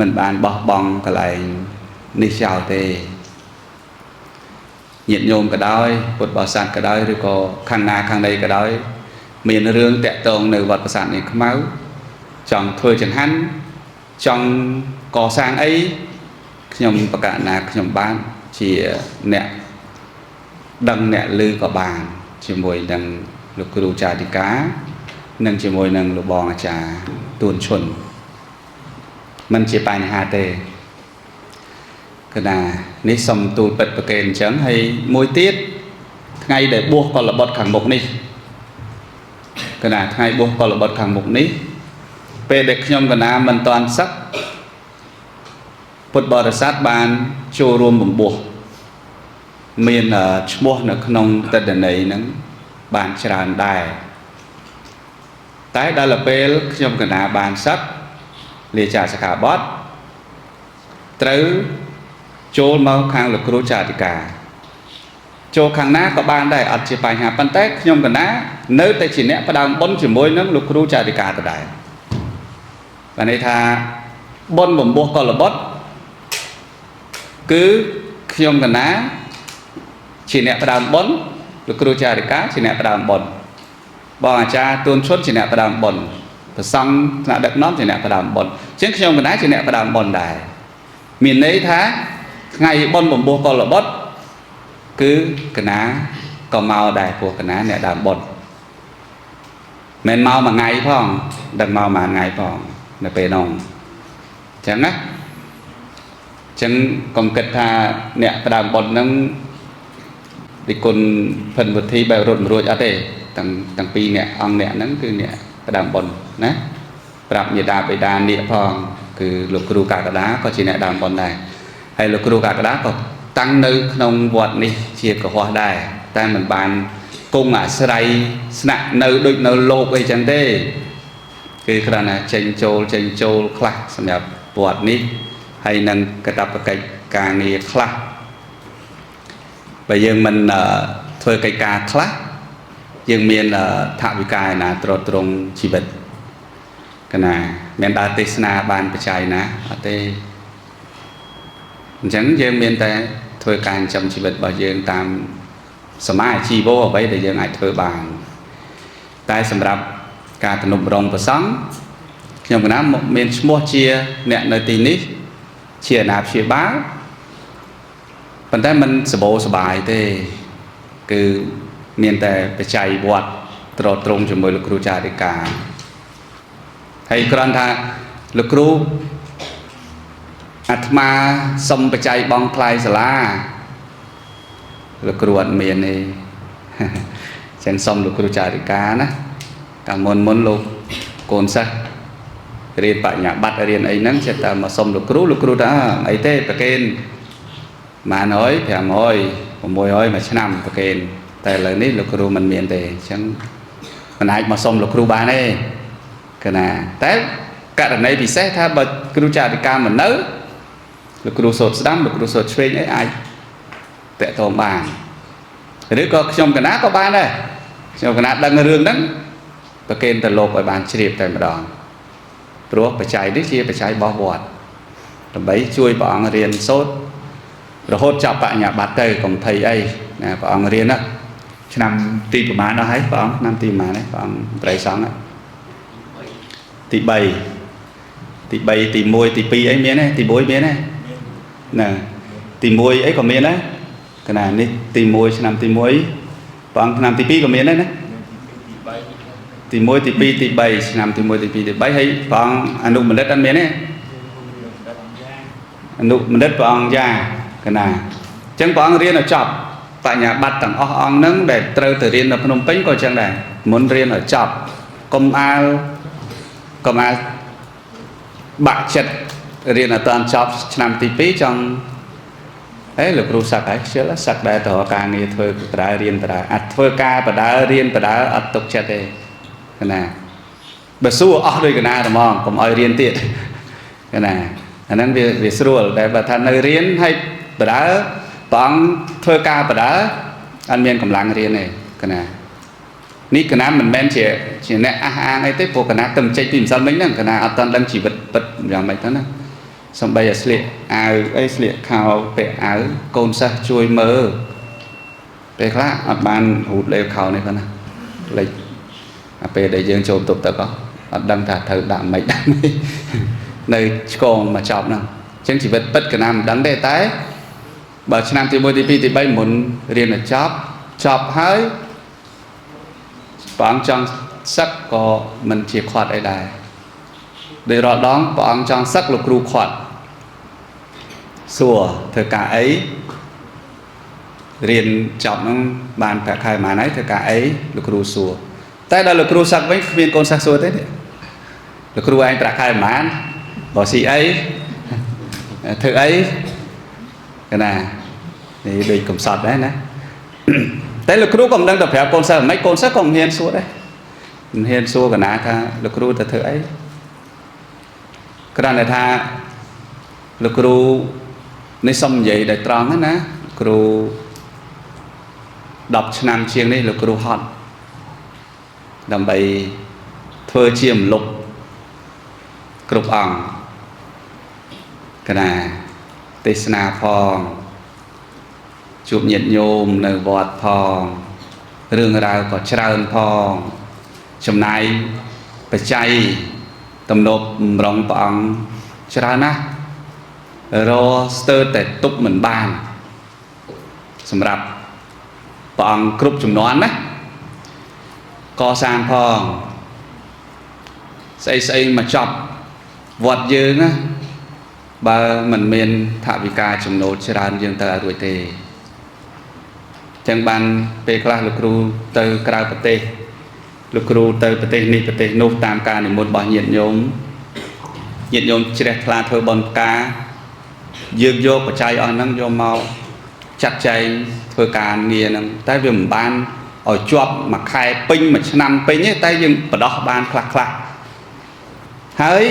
មិនបានបោះបង់កន្លែងនេះចោលទេញាតិញោមក៏ដោយពុទ្ធបរិស័ទក៏ដោយឬក៏ខាងណាខាងណីក៏ដោយមានរឿងតាក់ទងនៅវត្តប្រាសាទនេះខ្មៅចង់ធ្វើចង្ហាន់ចង់កសាងអីខ្ញុំបកណាខ្ញុំបានជាអ្នកដឹងអ្នកឮក៏បានជាមួយនឹងលោកគ្រូចារិកានិងជាមួយនឹងលោកបងអាចារ្យទួនឈុនមិនជាបញ្ហាទេកណានេះសុំទូលពិតប្រកេនអញ្ចឹងហើយមួយទៀតថ្ងៃដែលបួសកលបុត្រខាងមុខនេះកណាថ្ងៃបួសកលបុត្រខាងមុខនេះពេលដែលខ្ញុំកណាមិនតាន់សឹកពុទ្ធបរិស័ទបានចូលរួមបំពោះមានឈ្មោះនៅក្នុងទិន្នន័យហ្នឹងបានច្រើនដែរតែដល់ពេលខ្ញុំកណាបានសឹកលាចាសិក្ខាបទត្រូវចូលមកខាងលោកគ្រូចារិកាចូលខាងណាក៏បានដែរអត់ជាបញ្ហាប៉ុន្តែខ្ញុំកណានៅតែជាអ្នកផ្ដើមបុណ្យជាមួយនឹងលោកគ្រូចារិកាដដែលបានន័យថាបុណ្យបំពោះកលបុត្រគឺខ្ញុំកណាជាអ្នកផ្ដើមបុណ្យលោកគ្រូចារិកាជាអ្នកផ្ដើមបុណ្យបងអាចារ្យទួនឈុនជាអ្នកផ្ដើមបុណ្យព្រះសង្ឃថ្នាក់ដឹកនាំជាអ្នកផ្ដើមបុណ្យអញ្ចឹងខ្ញុំកណាជាអ្នកផ្ដើមបុណ្យដែរមានន័យថាថ្ងៃបុណ្យបំពោះកលបុត្រគឺកណាក៏មកដែរព្រោះកណាអ្នកដើមបុណ្យមិនមកមួយថ្ងៃផងដឹងមកមួយថ្ងៃផងនៅពេលនោះអញ្ចឹងណាអញ្ចឹងកុំគិតថាអ្នកផ្ដើមបុណ្យហ្នឹងនិគុណភិនវិធីបែបរត់មិនរួចអត់ទេតាំងពីអ្នកអង្គអ្នកហ្នឹងគឺអ្នកផ្ដើមបុណ្យណាប្រាប់ញាតាបិតានាគផងគឺលោកគ្រូកកដាក៏ជាអ្នកដើមបុណ្យដែរហើយលោកគ្រូកកដាក៏តាំងនៅក្នុងវត្តនេះជាកុហកដែរតែមិនបានគង់អាស្រ័យស្នាក់នៅដូចនៅលោកអីចឹងទេគឺគ្រាន់តែចេញចូលខ្លះសម្រាប់វត្តនេះហើយនឹងកាតព្វកិច្ចការងារខ្លះបើយើងមិនធ្វើកិច្ចការខ្លះយើងមានថវិកាឯណាទ្រទ្រង់ជីវិតកណាមានដើរទេសនាបានបច្ច័យណាអត់ទេអញ្ចឹងយើងមានតែធ្វើការចិញ្ចឹមជីវិតរបស់យើងតាមសមាជីវោអ្វីដែលយើងអាចធ្វើបានតែសម្រាប់ការទំនុករងព្រះសង្ឃខ្ញុំកណាមានឈ្មោះជាអ្នកនៅទីនេះជាអាណាព្យាបាលប៉ុន្តែមិនសបោសបាយទេគឺមានតែបច្ច័យវត្តទ្រទ្រង់ជាមួយលោកគ្រូចារិកាហើយគ្រាន់ថាលោកគ្រូអាត្មាសុំបច្ច័យបងថ្លៃសាលាលោកគ្រូអត់មានទេចឹងសុំលោកគ្រូចារិកាណាកាលមុនលោកកូនសិស្សរៀនបញ្ញាបត្ររៀនអីហ្នឹងចិត្តតែមកសុំលោកគ្រូលោកគ្រូថាអីទេប្រគេន100 500 600មួយឆ្នាំប្រគេនតែឥឡូវនេះលោកគ្រូមិនមានទេអញ្ចឹងមិនអាចមកសុំលោកគ្រូបានទេ កណាតែករណីពិសេសថាបើគ្រូចារិកាមិននៅលោកគ្រូសូត្រស្ដាំលោកគ្រូសូត្រឆ្វេងអីអាចតាក់ទងបានឬក៏ខ្ញុំកណាក៏បានដែរខ្ញុំកណាដឹងរឿងហ្នឹងប្រគេនទៅលោកឲ្យបានជ្រាបតែម្ដងព្រោះបច្ច័យនេះជាបច្ច័យរបស់វត្តដើម្បីជួយព្រះអង្គរៀនសូត្ររហូតចប់បញ្ញាបត្រទៅកុំភ័យអីណាព្រះអង្គរៀនណាឆ្នាំទីប្រមាណដល់ហើយព្រះអង្គឆ្នាំទីប្រមាណហើយព្រះអង្គត្រីសង្ឃទី3ទី3ទី1ទី2អីមានទេទី1មានទេណាទី1អីក៏មានដែរកណានេះទី1ឆ្នាំទី1ព្រះអង្គឆ្នាំទី2ក៏មានដែរណាទី1ទី2ទី3ឆ្នាំទី1ទី2ទី3ហើយព្រះអង្គអនុបណ្ឌិតអត់មានទេអនុបណ្ឌិតព្រះអង្គយ៉ាកណាអញ្ចឹងព្រះអង្គរៀនឲ្យចប់បញ្ញាបត្រទាំងអស់អង្គហ្នឹងដែលត្រូវទៅរៀននៅភ្នំពេញក៏អញ្ចឹងដែរមុនរៀនឲ្យចប់កុំអាលបាក់ចិត្តរៀនអត់តាន់ចប់ឆ្នាំទី2ចង់អេលោកគ្រូសឹកហើយខ្ជិលសឹកដែរទៅការងារធ្វើបដារៀនបដាអត់ធ្វើការបដារៀនបដាអត់ទុកចិត្តទេកណាបើសួរអស់ដោយកណាហ្មងកុំឲ្យរៀនទៀតកណាអាហ្នឹងវាស្រួលតែបើថានៅរៀនហើយបដាព្រះអង្គធ្វើការបដាអត់មានកម្លាំងរៀនទេកណានេះកណាមិនមែនជាអ្នកអះអាងអីទេព្រោះកណាទៅចេញពីម្សិលមិញហ្នឹងកណាអត់ទាន់ដឹងជីវិតពិតយ៉ាងម៉េចទៅណាសំបីឲ្យស្លៀកអាវអីស្លៀកខោពាក់អាវកូនសិស្សជួយមើលពេលខ្លះអត់បានរូតលេវខោនេះផងណាលេចអាពេលដែលយើងចូលបន្ទប់ទឹកអត់ដឹងថាត្រូវដាក់ម៉េចដាក់ម៉េចនៅឆ្កងមកចប់ហ្នឹងអញ្ចឹងជីវិតពិតកណាមិនដឹងទេតែបើឆ្នាំទី1ទី2ទី3មុនរៀនឲ្យចប់ចប់ហើយព្រះអង្គចង់សឹកក៏មិនជាខាត់អីដែរដោយរាល់ដងព្រះអង្គចង់សឹកលោកគ្រូខាត់សួរធ្វើការអីរៀនចប់ហ្នឹងបានប្រាក់ខែប៉ុន្មានហើយធ្វើការអីលោកគ្រូសួរតែដល់លោកគ្រូសឹកវិញគ្មានកូនសិស្សសួរទេលោកគ្រូឯងប្រាក់ខែប៉ុន្មានបើស៊ីអីធ្វើអីកណានេះដូចកំសត់ដែរណាតែលោកគ្រូក៏មិនដឹងទៅប្រាប់កូនសិស្សមិនកូនសិស្សក៏មិនហ៊ានសួរដែរមិនហ៊ានសួរកណាថាលោកគ្រូទៅធ្វើអីគ្រាន់តែថាលោកគ្រូនេះសុំនិយាយដោយត្រង់ណាគ្រូ10ឆ្នាំជាងនេះលោកគ្រូហត់ដើម្បីធ្វើជាមលុបគ្រប់អង្គកណាទេសនាផងជួបញាតិញោមនៅវត្តផងរឿងរ៉ាវក៏ច្រើនផងចំណាយបច្ច័យទំនប់បំរុងព្រះអង្គច្រើនណាស់រស្ទើរតែទប់មិនបានសម្រាប់ព្រះអង្គគ្រប់ចំនួនណាកសាងផងស្អីមកចប់វត្តយើងណាបើមិនមានថវិកាចំណូលច្រើនយើងទៅឲ្យរួចទេចឹងបានពេលខ្លះលោកគ្រូទៅក្រៅប្រទេសលោកគ្រូទៅប្រទេសនេះប្រទេសនោះតាមការនិមន្តរបស់ញាតិញោមញាតិញោមជ្រះថ្លាធ្វើបុណ្យផ្កាយើងយកបច្ច័យអស់ហ្នឹងយកមកចាត់ចែងធ្វើការងារហ្នឹងតែវាមិនបានឲ្យជាប់មួយខែពេញមួយឆ្នាំពេញទេតែយើងបដោះបានខ្លះខ្លះហើយ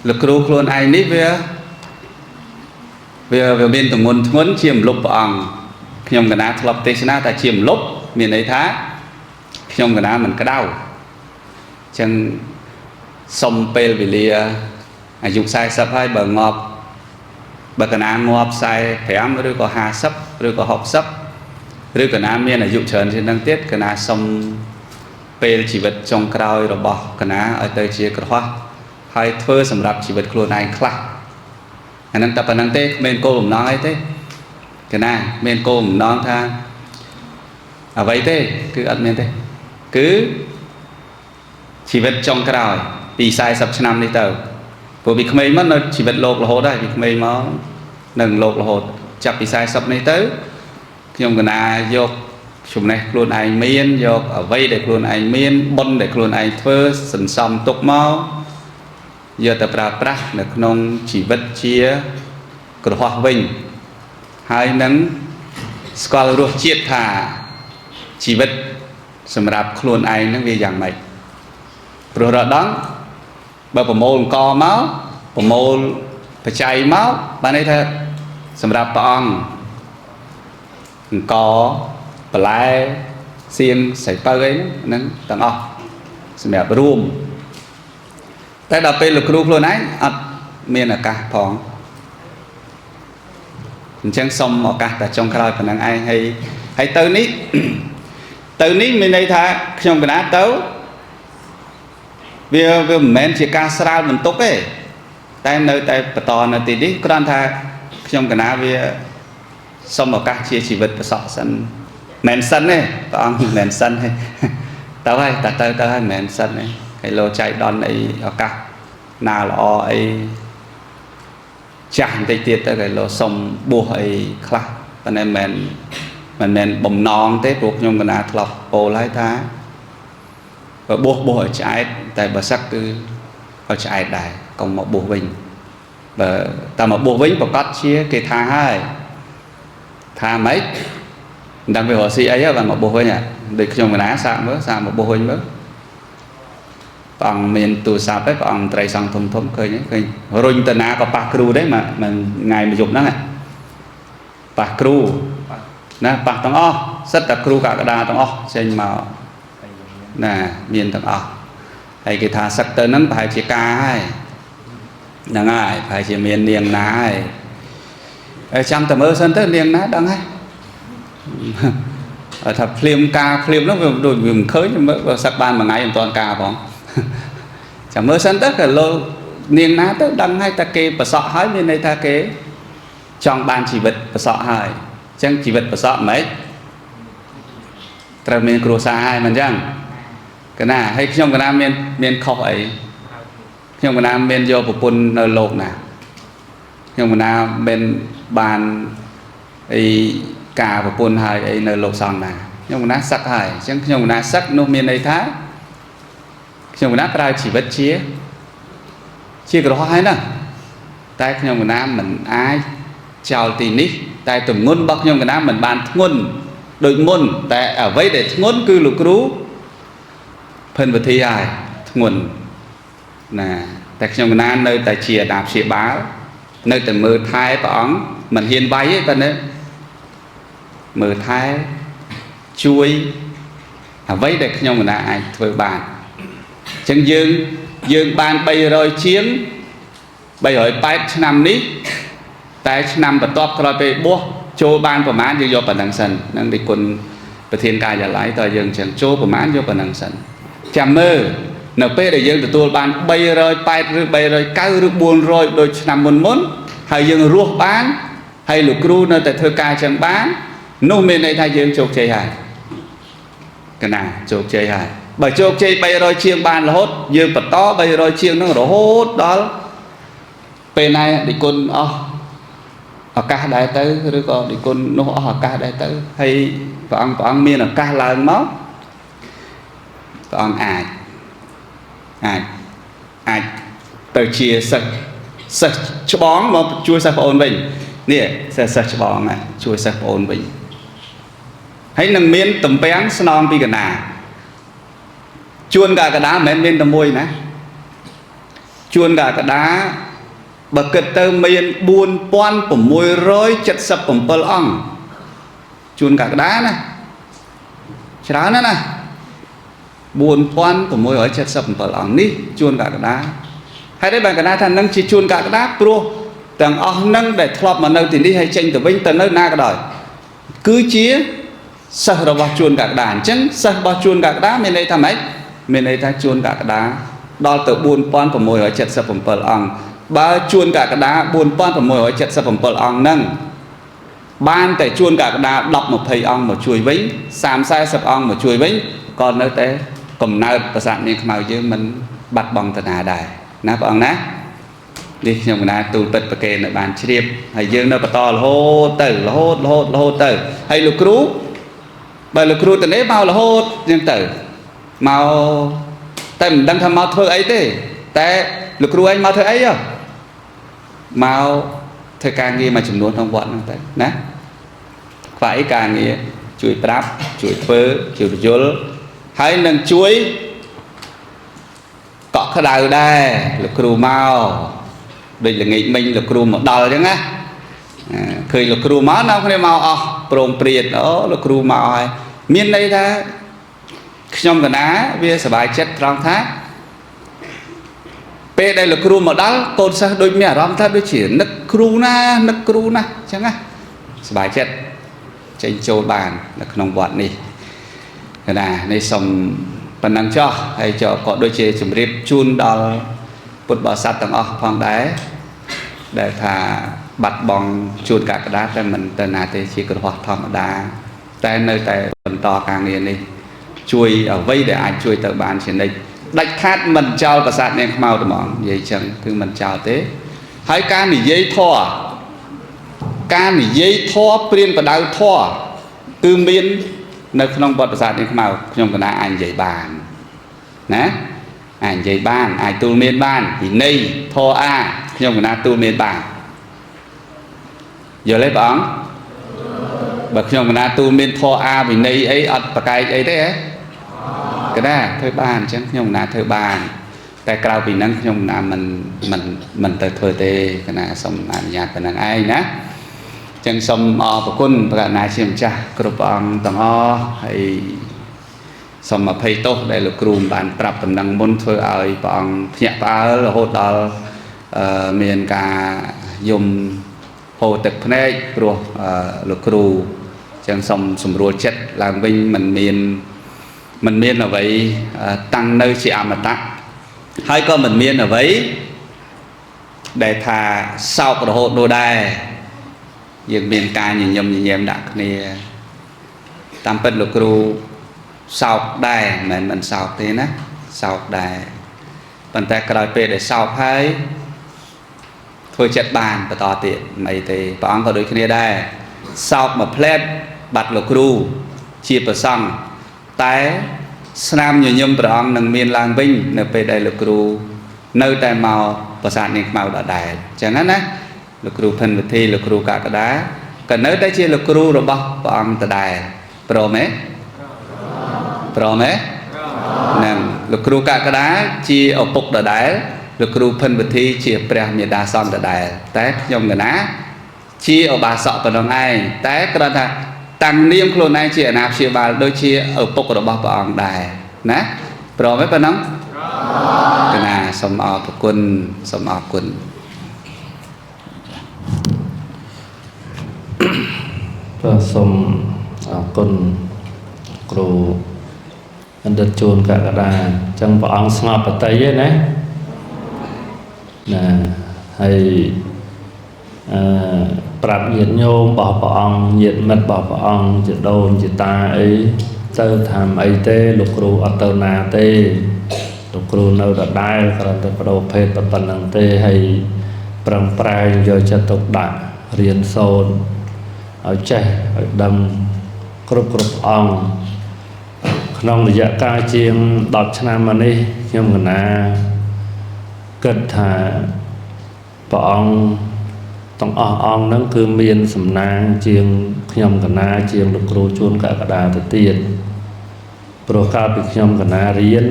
លោកគ្រូខ្លួនឯងនេះវាមានទម្ងន់ធ្ងន់ជាមលុបព្រះអង្គខ្ញុំកណាធ្លាប់ទេសនាតែជាមលុបមានន័យថាខ្ញុំកណាមិនក្តៅអញ្ចឹងសុំពេលវេលាអាយុ40ហើយបើងាប់បើកណាងាប់45ឬក៏50ឬក៏60ឬកណាមានអាយុច្រើនជាងនឹងទៀតកណាសុំពេលជីវិតចុងក្រោយរបស់កណាឲ្យទៅជាក្រហោះហើយធ្វើសម្រាប់ជីវិតខ្លួនឯងខ្លះអានឹងតែប៉ុណ្្នឹងទេគ្មានគោលបំណងអីទេកណាមានគោលបំណងថាអ្វីទេគឺអត់មានទេគឺជីវិតចុងក្រោយពី40ឆ្នាំនេះទៅព្រោះពីក្មេងមកនៅជីវិតលោករហូតហើយពីក្មេងមកនឹងលោករហូតចាប់ពី40នេះទៅខ្ញុំកណាយកចំណេះខ្លួនឯងមានយកអ្វីដែលខ្លួនឯងមានបុណ្យដែលខ្លួនឯងធ្វើសន្សំទុកមកយកទៅប្រើប្រាស់នៅក្នុងជីវិតជាក្រហោះវិញហើយនឹងស្គាល់រសជាតិថាជីវិតសម្រាប់ខ្លួនឯងនឹងវាយ៉ាងម៉េចព្រោះរដង បើប្រមូលអង្គមកប្រមូលបច្ច័យមកបានន័យថាសម្រាប់ព្រះអង្គអង្គបន្លែសៀងសៃពៅអីហ្នឹងទាំងអស់សម្រាប់រួមតែដល់ពេលលោកគ្រូខ្លួនឯងអត់មានឱកាសផងអញ្ចឹងសុំឱកាសតែចុងក្រោយប៉ុណ្ណឹងឯងហើយហើយទៅនេះទៅនេះមានន័យថាខ្ញុំកណាទៅវាមិនមែនជាការស្រាលបន្ទុកទេតែនៅតែបន្តនៅទីនេះគ្រាន់ថាខ្ញុំកណាវាសុំឱកាសជាជីវិតប្រសក់សិនមិនសិនទេព្រះអង្គមិនសិនទេទៅហើយតែទៅហើយមិនសិនទេគេលោចៃដន្យអីឱកាសណាល្អអីចាស់បន្តិចទៀតទៅគេលោសុំបួសអីខ្លះប៉ុន្តែមិនមែនបំណងទេព្រោះខ្ញុំកណាធ្លាប់ពោលហើយថាបើបួសបួសឲ្យឆ្អែតតែបើសឹកគឺឲ្យឆ្អែតដែរកុំមកបួសវិញបើតែមកបួសវិញប្រកាសជាគេថាហើយថាម៉េចមិនដឹងវារកស៊ីអីហ៎បើមកបួសវិញដូចខ្ញុំកណាសាកមើលសាកមកបួសវិញមើលព្រះអង្គមានទូរស័ព្ទឯងព្រះអង្គត្រីសង្ឃធំធំឃើញឃើញរុញទៅណាក៏ប៉ះគ្រូដែរមួយថ្ងៃមួយយប់ហ្នឹងប៉ះគ្រូណាប៉ះទាំងអស់សិតតែគ្រូកក្កដាទាំងអស់ចេញមកណាមានទាំងអស់ហើយគេថាសឹកទៅហ្នឹងប្រហែលជាការហើយហ្នឹងហើយប្រហែលជាមាននាងណាហើយហើយចាំតែមើលសិនទៅនាងណាដឹងហើយថាភ្លាមការភ្លាមហ្នឹងវាដូចវាមិនឃើញមើលសឹកបានមួយថ្ងៃមិនទាន់ការផងចាំមើលសិនទៅក៏លោកនាងណាទៅដឹងហើយតែគេប្រសក់ហើយមានន័យថាគេចង់បានជីវិតប្រសក់ហើយអញ្ចឹងជីវិតប្រសក់ម៉េចត្រូវមានគ្រួសារហើយមិនអញ្ចឹងកណាហើយខ្ញុំកណាមានខុសអីខ្ញុំកណាមានយកប្រពន្ធនៅលោកណាខ្ញុំកណាមានបានអីការប្រពន្ធហើយអីនៅលោកសង្ឃណាខ្ញុំកណាសឹកហើយអញ្ចឹងខ្ញុំកណាសឹកនោះមានន័យថាខ្ញុំកណាប្រើជីវិតជាក្រហោះហើយណាតែខ្ញុំកណាមិនអាចចោលទីនេះតែទម្ងន់របស់ខ្ញុំកណាមិនបានធ្ងន់ដូចមុនតែអ្វីដែលធ្ងន់គឺលោកគ្រូភិនវិធីហើយធ្ងន់ណាតែខ្ញុំកណានៅតែជាអាណាព្យាបាលនៅតែមើលថែព្រះអង្គមិនហ៊ានវាយទេប៉ុន្តែមើលថែជួយអ្វីដែលខ្ញុំកណាអាចធ្វើបានអញ្ចឹងយើងបាន300ជាង380ឆ្នាំនេះតែឆ្នាំបន្ទាប់ក្រោយពេលបួសចូលបានប្រមាណយើងយកប៉ុណ្ណឹងសិននឹងដូចគុណប្រធានការិយាល័យតើយើងចឹងចូលប្រមាណយកប៉ុណ្ណឹងសិនចាំមើលនៅពេលដែលយើងទទួលបាន380ឬ390ឬ400ដូចឆ្នាំមុនមុនហើយយើងរស់បានហើយលោកគ្រូនៅតែធ្វើការចឹងបាននោះមានន័យថាយើងជោគជ័យហើយកណាជោគជ័យហើយបើជោគជ័យ300ជាងបានរហូតយើងបន្ត300ជាងហ្នឹងរហូតដល់ពេលណាឌីគុណអស់ឱកាសដែរទៅឬក៏ឌីគុណនោះអស់ឱកាសដែរទៅហើយព្រះអង្គមានឱកាសឡើងមកព្រះអង្គអាចអាចទៅជាសិស្សច្បងមកជួយសិស្សប្អូនវិញនេះសិស្សច្បងជួយសិស្សប្អូនវិញហើយនឹងមានតំពាំងស្នងពីកណាជួនកកដាមិនមែនមានតែមួយណាជួនកកដាបើគិតទៅមាន4677អង្គជួនកកដាណាច្រើនណាស់ណា4677អង្គនេះជួនកកដាហើយได้បានកណាថានឹងជាជួនកកដាព្រោះទាំងអស់នឹងដែលធ្លាប់មកនៅទីនេះហើយចេញទៅវិញទៅនៅណាក៏ដោយគឺជាសិស្សរបស់ជួនកកដាអញ្ចឹងសិស្សរបស់ជួនកកដាមានន័យថាម៉េចមានន័យថាជួនកកដាដល់ទៅ4677អង្គបើជួនកកដា4677អង្គហ្នឹងបានតែជួនកកដា10 20អង្គមកជួយវិញ30 40អង្គមកជួយវិញក៏នៅតែកំណើតប្រាសាទនាងខ្មៅយើងមិនបាត់បង់តាណាដែរណាព្រះអង្គណានេះខ្ញុំកណាទូលពិតប្រគេននៅបានជ្រាបហើយយើងនៅបន្តរហូតទៅរហូតរហូតរហូតទៅហើយលោកគ្រូបើលោកគ្រូទៅនេះមករហូតអញ្ចឹងទៅមកតែមិនដឹងថាមកធ្វើអីទេតែលោកគ្រូឯងមកធ្វើអីហ៎មកធ្វើការងារមួយចំនួនក្នុងវត្តហ្នឹងទៅណាខ្វះអីការងារជួយប្រាប់ជួយធ្វើជួយបញ្យល់ហើយនឹងជួយ កក់ក្ដៅដែរលោកគ្រូមកដូចល្ងាចមិញលោកគ្រូមកដល់អញ្ចឹងណាឃើញលោកគ្រូមកនាំគ្នាមកអស់ព្រមព្រៀតអូលោកគ្រូមកហើយមានន័យថាខ្ញុំកណាវាសប្បាយចិត្តត្រង់ថាពេលដែលលោកគ្រូមកដល់កូនសិស្សដូចមានអារម្មណ៍ថាដូចជានឹកគ្រូណានឹកគ្រូណាអញ្ចឹងណាសប្បាយចិត្តចេញចូលបាននៅក្នុងវត្តនេះកណានេះសូមប៉ុណ្ណឹងចោះហើយចោះក៏ដូចជាជម្រាបជូនដល់ពុទ្ធបរិស័ទទាំងអស់ផងដែរដែលថាបាត់បង់ជួនកក្កដាតែមិនទៅណាទេជាគ្រោះធម្មតាតែនៅតែបន្តការងារនេះជួយអ្វីដែលអាចជួយទៅបានជានិច្ចដាច់ខាតមិនចោលប្រាសាទនាងខ្មៅត្មងនិយាយចឹងគឺមិនចោលទេហើយការនិយាយធម៌ការនិយាយធម៌ព្រានបដៅធម៌គឺមាននៅក្នុងវត្តប្រាសាទនាងខ្មៅខ្ញុំកណាអាចនិយាយបានណាអាចនិយាយបានអាចទូលមានបានវិន័យធម៌អាខ្ញុំកណាទូលមានបានយល់ទេព្រះអង្គបើខ្ញុំកណាទូលមានធម៌អាវិន័យអីអត់ប្រកែកអីទេហ៎កណាធ្វើបានអញ្ចឹងខ្ញុំកណាធ្វើបានតែក្រៅពីហ្នឹងខ្ញុំកណាមិនទៅធ្វើទេកណាសូមអនុញ្ញាតប៉ុណ្្នឹងឯងណាអញ្ចឹងសូមអរគុណព្រះកណាជាម្ចាស់គ្រប់ព្រះអង្គទាំងអស់ហើយសូមអភ័យទោសដែលលោកគ្រូបានប្រាប់ដំណឹងមុនធ្វើឲ្យព្រះអង្គភ្ញាក់ផ្អើលរហូតដល់មានការយំហូរទឹកភ្នែកព្រោះលោកគ្រូអញ្ចឹងសូមសម្រួលចិត្តឡើងវិញមិនមានអ្វីតាំងនៅជាអមតៈហើយក៏មិនមានអ្វីដែលថាសោករហូតនោះដែរយើងមានការញញឹមញញែមដាក់គ្នាតាមពិតលោកគ្រូសោកដែរមិនមែនមិនសោកទេណាសោកដែរប៉ុន្តែក្រោយពេលដែលសោកហើយធ្វើចិត្តបានបន្តទៀតមិនអីទេព្រះអង្គក៏ដូចគ្នាដែរសោកមួយផ្លែតបាត់លោកគ្រូជាប្រសង់តែស្នាមញញឹមព្រះអង្គនឹងមានឡើងវិញនៅពេលដែលលោកគ្រូនៅតែមកប្រាសាទនាងខ្មៅដដែលអញ្ចឹងណាលោកគ្រូភិនវិធីលោកគ្រូកក្កដាក៏នៅតែជាលោកគ្រូរបស់ព្រះអង្គដដែលព្រមទេព្រមទេហ្នឹងលោកគ្រូកក្កដាជាឪពុកដដែលលោកគ្រូភិនវិធីជាព្រះមេដាសន្នដដែលតែខ្ញុំកណាជាឧបាសកប៉ុណ្ណឹងឯងតែគ្រាន់ថាតាំងនាមខ្លួនឯងជាអាណាព្យាបាលដូចជាឪពុករបស់ព្រះអង្គដែរណាព្រមទេប៉ុណ្ណឹងកណាសូមអរគុណសូមអរគុណបាទសូមអរគុណគ្រូបណ្ឌិតជួនកក្កដាអញ្ចឹងព្រះអង្គស្ងប់បតីទេណាណាហើយប្រាប់ញាតិញោមរបស់ព្រះអង្គញាតិមិត្តរបស់ព្រះអង្គជាដូនជាតាអីទៅថាអីទេលោកគ្រូអត់ទៅណាទេលោកគ្រូនៅដដែលគ្រាន់តែបដូរភេទប៉ុណ្្នឹងទេហើយប្រឹងប្រែងយកចិត្តទុកដាក់រៀនសូត្រឲ្យចេះឲ្យដឹងគ្រប់អង្គក្នុងរយៈកាលជាង10ឆ្នាំមកនេះខ្ញុំកណាគិតថាព្រះអង្គទាំងអស់អង្គហ្នឹងគឺមានសំណាងជាងខ្ញុំកណាជាងលោកគ្រូជួនកក្កដាទៅទៀតព្រោះកាលពីខ្ញុំកណារៀន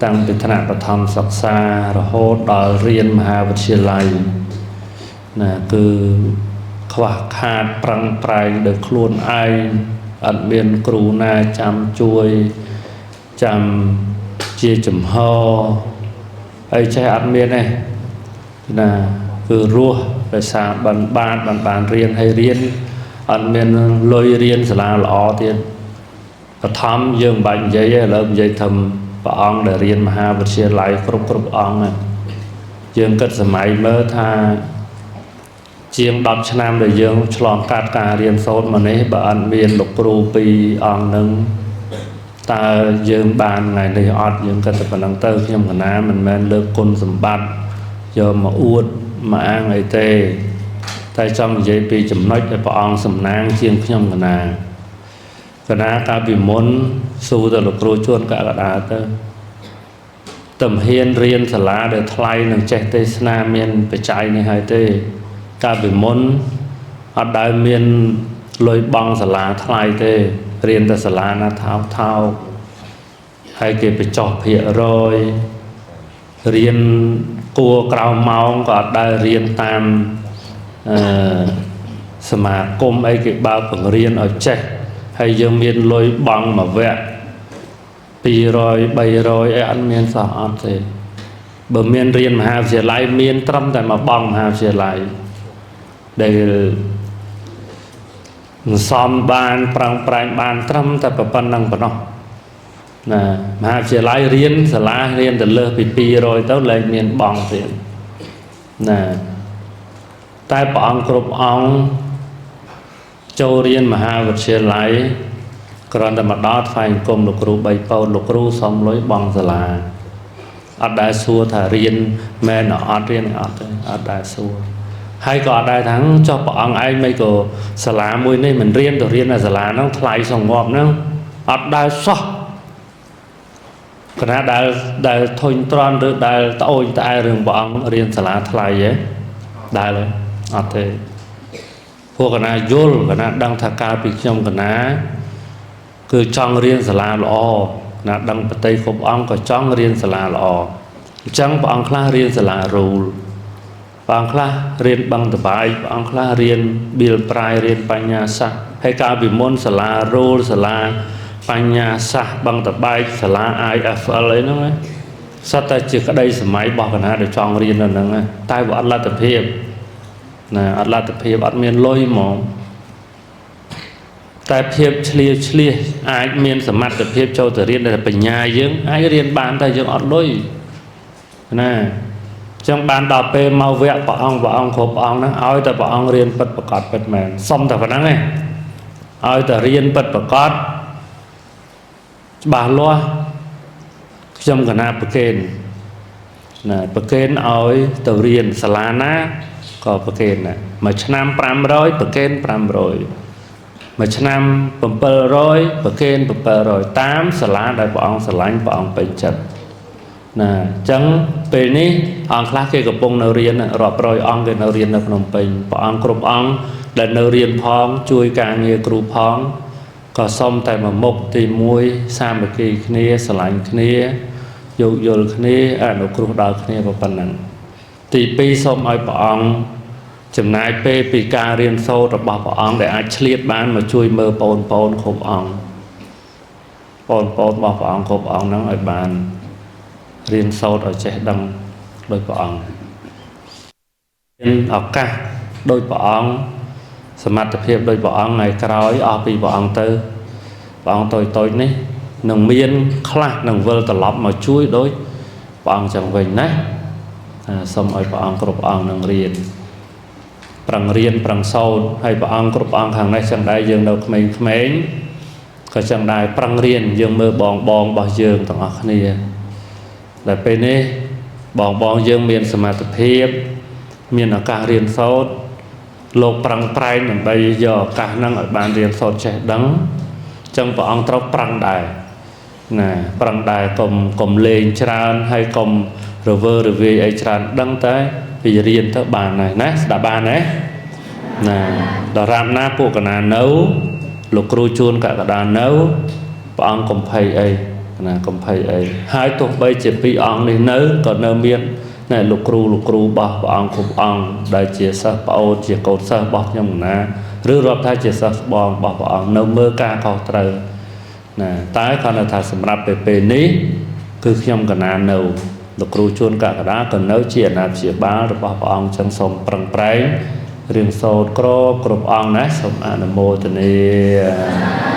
តាំងពីថ្នាក់បឋមសិក្សារហូតដល់រៀនមហាវិទ្យាល័យណាគឺខ្វះខាតប្រឹងប្រែងដោយខ្លួនឯងអត់មានគ្រូណាចាំជួយចាំជាចំហអីចេះអត់មានទេណាគឺរស់ដោយសារបានបានរៀនហើយរៀនអត់មានលុយរៀនសាលាល្អទៀតបឋមយើងមិនបាច់និយាយទេឥឡូវនិយាយធ្វើព្រះអង្គដែលរៀនមហាវិទ្យាល័យគ្រប់អង្គយើងគិតសម័យមើលថាជាង10ឆ្នាំដែលយើងឆ្លងកាត់ការរៀនសូត្រមកនេះបើអត់មានលោកគ្រូពីរអង្គនឹងតើយើងបានថ្ងៃនេះអត់យើងគិតតែប៉ុណ្្នឹងទៅខ្ញុំកណាមិនមែនលើកគុណសម្បត្តិយកមកអួតមកអាងអីទេតែចង់និយាយពីចំណុចដែលព្រះអង្គសំណាងជាងខ្ញុំកណាកណាកាលពីមុនស៊ូទៅលោកគ្រូជួនកក្កដាទៅតំហ៊ានរៀនសាលាដែលថ្លៃនឹងចេះទេសនាមានបច្ច័យនេះហើយទេកាលពីមុនអត់ដែលមានលុយបង់សាលាថ្លៃទេរៀនតែសាលាណាថោកថោកហើយគេបញ្ចុះភាគរយ រៀនគួរក្រៅម៉ោងក៏អត់ដែលរៀនតាមអឺសមាគមអីគេបើកបង្រៀនឲ្យចេះហើយយើងមានលុយបង់មួយវគ្គ200 300អីអត់មានសោះអត់ទេបើមានរៀនមហាវិទ្យាល័យមានត្រឹមតែមកបង់មហាវិទ្យាល័យដែលសំបានប្រឹងប្រែងបានត្រឹមតែប៉ុណ្្នឹងប៉ុណ្ណោះណាមហាវិទ្យាល័យរៀនសាលារៀនទៅលើសពី200ទៅលែងមានបង់ទៀតណាតែព្រះអង្គគ្រប់អង្គចូលរៀនមហាវិទ្យាល័យគ្រាន់តែមកដល់ថ្វាយអង្គមលោកគ្រូ3ប៉ូនលោកគ្រូសុំលុយបង់សាលាអត់ដែលសួរថារៀនមែនអត់រៀនអត់ទេអត់ដែលសួរហើយក៏អត់ដែលថាចុះព្រះអង្គឯងមិនក៏សាលាមួយនេះមិនរៀនទៅរៀននៅសាលាហ្នឹងថ្លៃសងប់ហ្នឹងអត់ដែលសោះគណៈដែលធុញទ្រាន់ឬដែលត្អូញត្អែរឿងព្រះអង្គរៀនសាលាថ្លៃហ៎ដែលអត់ទេពួកគណៈយល់គណៈដឹងថាកាលពីខ្ញុំគណៈគឺចង់រៀនសាលាល្អគណៈដឹងបតីគ្រប់អង្គក៏ចង់រៀនសាលាល្អអញ្ចឹងព្រះអង្គខ្លះរៀនសាលារូលព្រះអង្គខ្លះរៀនបឹងតបាយព្រះអង្គខ្លះរៀនបៀលប្រាយរៀនបញ្ញាសាស្ត្រហើយកាលពីមុនសាលារូលសាលាបញ្ញាសាស្ត្របឹងតបែកសាលា IFL អីហ្នឹងសុទ្ធតែជាក្តីសម័យរបស់គណៈដែលចង់រៀននៅហ្នឹងតែវាអត់លទ្ធភាពណាអត់លទ្ធភាពអត់មានលុយហ្មងតែភាពឆ្លៀវឆ្លៀសអាចមានសមត្ថភាពចូលទៅរៀនតែបញ្ញាយើងអាចរៀនបានតែយើងអត់លុយណាចឹងបានដល់ពេលមកវគ្គព្រះអង្គព្រះអង្គគ្រប់អង្គហ្នឹងឲ្យតែព្រះអង្គរៀនពិតប្រាកដពិតមែនសុំតែប៉ុណ្្នឹងឯងឲ្យតែរៀនពិតប្រាកដច្បាស់លាស់ខ្ញុំគណៈប្រគេនណាប្រគេនឲ្យទៅរៀនសាលាណាក៏ប្រគេនដែរមួយឆ្នាំ500ប្រគេន500មួយឆ្នាំ700ប្រគេន700តាមសាលាដែលព្រះអង្គស្រឡាញ់ព្រះអង្គពេញចិត្តណាអញ្ចឹងពេលនេះអង្គខ្លះគេកំពុងនៅរៀនរាប់រយអង្គគេនៅរៀននៅភ្នំពេញព្រះអង្គគ្រប់អង្គដែលនៅរៀនផងជួយការងារគ្រូផងក៏សុំតែមួយមុខទី1សាមគ្គីគ្នាស្រឡាញ់គ្នាយោគយល់គ្នាអនុគ្រោះដល់គ្នាប៉ុណ្ណឹងទី2សូមឲ្យព្រះអង្គចំណាយពេលពីការរៀនសូត្ររបស់ព្រះអង្គដែលអាចឆ្លៀតបានមកជួយមើលបងប្អូនគ្រប់អង្គបងប្អូនរបស់ព្រះអង្គគ្រប់អង្គហ្នឹងឲ្យបានរៀនសូត្រឲ្យចេះដឹងដោយព្រះអង្គមានឱកាសដោយព្រះអង្គសមត្ថភាពដោយព្រះអង្គថ្ងៃក្រោយអស់ពីព្រះអង្គទៅព្រះអង្គតូចតូចនេះនឹងមានខ្លះនឹងវិលត្រឡប់មកជួយដោយព្រះអង្គចឹងវិញណាសូមឲ្យព្រះអង្គគ្រប់អង្គនឹងរៀនប្រឹងរៀនប្រឹងសូត្រហើយព្រះអង្គគ្រប់អង្គខាងនេះចឹងដែរយើងនៅក្មេងៗក៏ចឹងដែរប្រឹងរៀនយើងមើលបងបងរបស់យើងទាំងអស់គ្នាដែលពេលនេះបងបងយើងមានសមត្ថភាពមានឱកាសរៀនសូត្រលោកប្រឹងប្រែងដើម្បីយកឱកាសហ្នឹងឲ្យបានរៀនសូត្រចេះដឹងចឹងព្រះអង្គត្រូវប្រឹងដែរណាប្រឹងដែរកុំលេងច្រើនហើយកុំរវើរវាយអីច្រើនដឹងតែពីរៀនទៅបានហើយណាស្ដាប់បានទេណាដល់រាបណាពួកកណានៅលោកគ្រូជួនកកដានៅព្រះអង្គកុំភ័យអីណាកុំភ័យអីហើយទោះបីជាពីរអង្គនេះនៅក៏នៅមានណែលោកគ្រូរបស់ព្រះអង្គគ្រប់អង្គដែលជាសិស្សប្អូនជាកូនសិស្សរបស់ខ្ញុំណាឬរាប់ថាជាសិស្សច្បងរបស់ព្រះអង្គនៅមើលការខុសត្រូវណាតែគ្រាន់តែថាសម្រាប់ពេលនេះគឺខ្ញុំកណានៅលោកគ្រូជួនកកដាក៏នៅជាអាណាព្យាបាលរបស់ព្រះអង្គចឹងសូមប្រឹងប្រែងរៀនសូត្រគ្រប់អង្គណាសូមអនុមោទនា។